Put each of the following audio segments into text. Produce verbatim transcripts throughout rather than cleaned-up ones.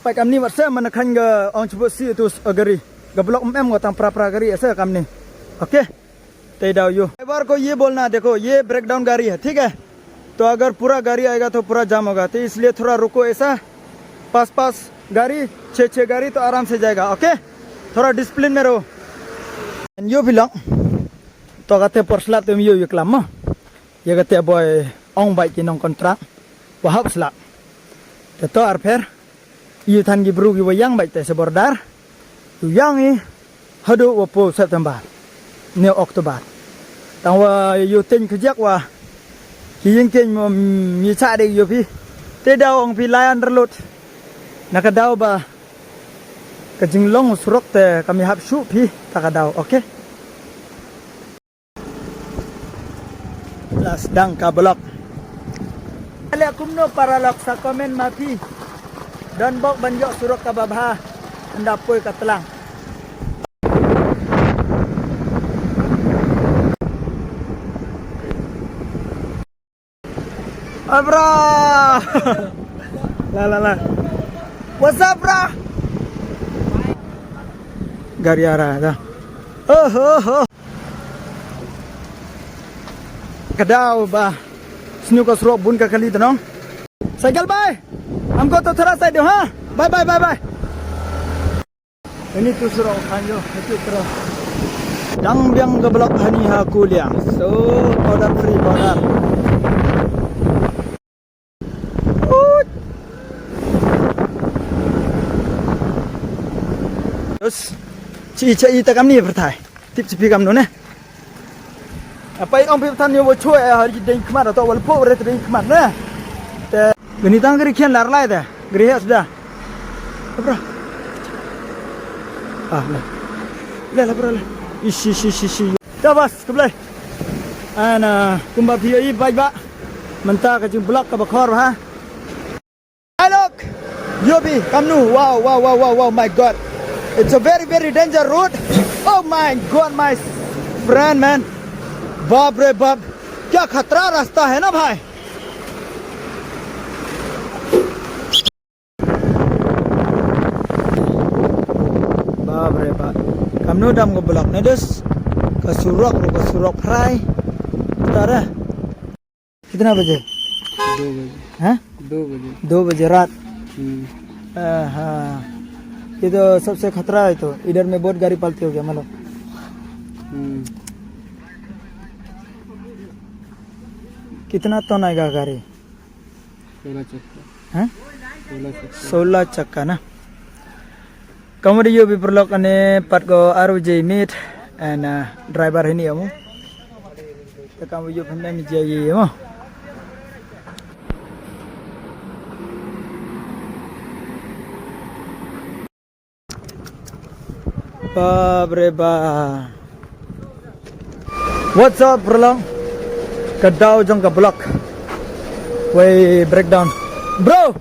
Peit kamni mat se man khan ga ong chibut si tu, uh, gari. Ga block em em ga tang pra pra gari ase kamni. Okay. Te daw yo. एक बार को ये बोलना, देखो, ये ब्रेकडाउन गाड़ी है, ठीक है? तो अगर पूरा गाड़ी आएगा तो पूरा जाम होगा, तो इसलिए थोड़ा रुको ऐसा, पाँच पाँच गाड़ी, छः छः गाड़ी तो आराम से जाएगा, ओके? थोड़ा डिसिप्लिन में रहो। Yo phi long. To kate por slap te ym ïoh ïa klam mo. Ïa kate boi ong bike ki nong kontrak. Wa hap slap. Te to arpher. Ïa than ki bru ki wa ïang bike te sha border. Ïa ïang i haduh wa phew September ne October. Tang wa ïa teiñ khyndiat wa ki ïing keiñ mo mi cha de ïa phi. Te daw ong phi lai underload. Na ka daw ba ka jinglong surok te kam ïa hap shuh phi ta ka daw, okay? La sdang ka block. Ale kumno paralok sa comment ma phi. Don bok ban ïoh surok kaba bha. Ynda poi ka tlang. Abra. La la la. What's up, bra? Gari ara da. Oh, oh, oh. Ka daw ba snu ka surok bun ka kali tnong. Cycle bye. Am ko to thara side ha. Bye bye bye bye. Ini tu surok hanyo itu terus. Dang biang ka block hani ha kuliang. So border free border. Terus, ci ci ita kamni bertai. Tip ci pi kamno ne. Apa i ong pi tan yo wo chue ha ri ding khmat to wal po re ding khmat ne. Te gani tang gari khian lar lai da. Gari has da. Bro. Ah, la. La la bro la. Ishi shi shi shi. Tabas, khublei. Ana kumba phi i bai ba. Mynta ka jing block kaba khor ha. Hai lok. Yo phi, kamnu. Wow, wow, wow, wow, wow, my God. It's a very, very danger road. Oh my God, my friend, man. Bap re bap. Kya khatra rasta hai na bhai? Bap re bap. Kamnu dam ko block ne dus. Ka surok ru ka surok phrai. Tara. कितना बजे? दो बजे। हैं? दो बजे। दो बजे रात? हम्म। हाँ। ये तो सबसे खतरा है तो, इधर में बहुत गाड़ी पलटी हो गया, मतलब। हम्म। कितना टन आएगा गाड़ी? सोलह चक्का। हैं? सोलह चक्का। सोलह चक्का ना? Kamwa ïoh phi paralok, ane pat ko ar baje miet, and, uh, driver hini amu. Te kamwa ïoh phi mem je ye amu. Bap re bap. What's up, paralok? Ka daw jong ka block. Wei breakdown. Bro,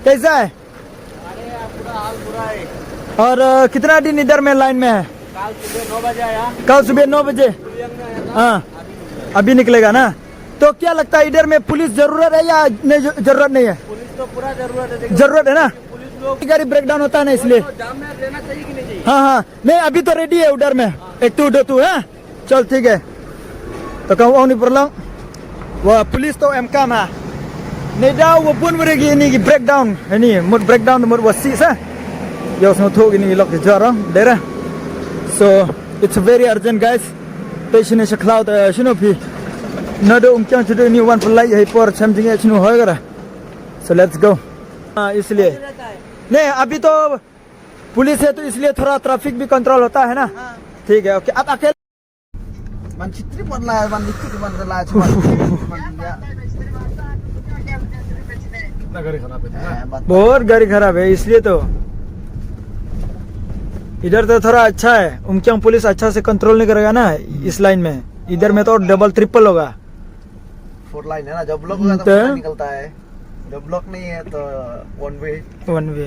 kaisa hai? अरे यार, पूरा हाल बुरा है। और, अ, कितना दिन इधर में लाइन में है? कल सुबह नौ बजे आया। कल सुबह नौ बजे? कुलियंग में है ना? हाँ। अभी निकलेगा। अभी निकलेगा ना? तो क्या लगता है, इधर में पुलिस जरूरत है या नहीं, ज-, जरूरत नहीं है? पुलिस तो पूरा जरूरत है, देखो। जरूरत है ना? पुलिस लोग गाड़ी ब्रेकडाउन होता है ना, इसलिए। तो जाम में रहना चाहिए कि नहीं चाहिए? हाँ, हाँ। नहीं, अभी तो रेडी है उधर में। हाँ। एक टू, दो टू, हाँ? Chal, thik hai. To kam ong ni paralok. Wa police to em kam ha. Ni da wa bun wa regi ni ki breakdown. Ni mut breakdown mut wa si sa. Yo sno tho ni lok jara dera. So it's very urgent, guys. Te shine sha khlaw ta shino phi. Na do um kyang chudo ni wan palai hai por cham jing shino hoy gara. So let's go. हाँ, इसलिए। नहीं, अभी तो पुलिस है तो इसलिए थोड़ा ट्रैफिक भी कंट्रोल होता है ना। हाँ। ठीक है, ओके। आप अकेले Man chitri pon la, man liquid man la, man ya. कितना गाड़ी खराब है ना? बहुत गाड़ी खराब है, इसलिए तो। इधर तो थोड़ा अच्छा है, उमकियांग पुलिस अच्छा से कंट्रोल नहीं करेगा ना इस लाइन में। इधर में तो डबल ट्रिपल होगा। फोर लाइन है ना, जब ब्लॉक होगा तो तो फोर लाइन निकलता है, जब ब्लॉक नहीं है तो वन वे। वन वे।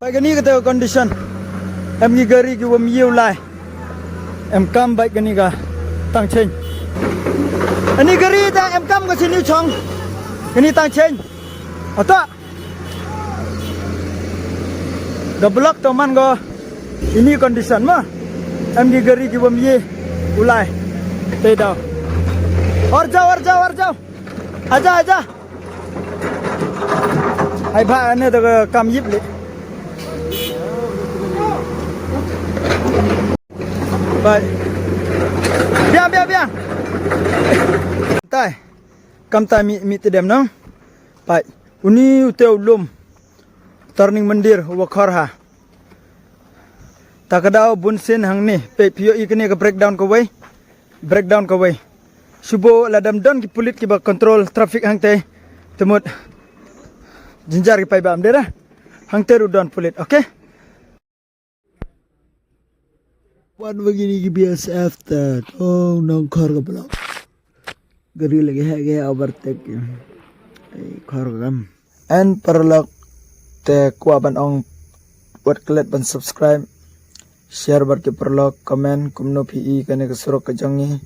Bai kani kata ka condition. Em ngi gari ki wam ïew lai. Em kam bai kani ka tang chen. Ani gari ta em kam ka sini chong. Kini tang change. Ata. Ga block to man go. Ini condition ma. Em ki gari ki bom ye. Ulai. Te daw. Or jao, or jao, or jao. Aja, aja. Ai ba ane da kam yip le. Bye. Biang, biang, biang. Tai. Kam tai mi, mi te dem nang. Pai. Uni u te u lum. Turning mandir u khor ha. Ta ka daw bun sin hangne. Pe pio i kene ka breakdown ka wei. Breakdown ka wei. Subo la dam don ki pulit ki ba control traffic hangte. Temut. Jinjar ki pai ba am dera. Hangte ru don pulit. Okay. Wan bagi ni ki B S F ta. Tong nong khor ka block. Gari lagi ha ke overtake. Ai khor ka kam. En paralok te kwah ban ong wat klet ban subscribe, share bad ki paralok, comment kumno phi i kane ka surok ka jong ngi.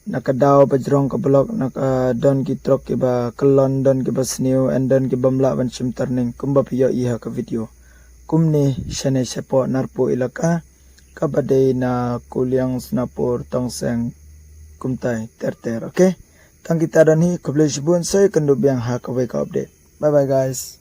Na ka daw ba jrong ka block na ka don ki trok ki ba kyllon, don ki ba sniew, en don ki bym lah ban shim turning kumba phi ïoh i ha ka video. Kumne shane shapoh Narpuh Elaka kaba dei na Kuliang, Sonapur, Tongseng, kumtai ter ter, okay? Tang kita don hi, khublei shibun, sa ïakynduh biang ha kawei ka update. Bye bye guys.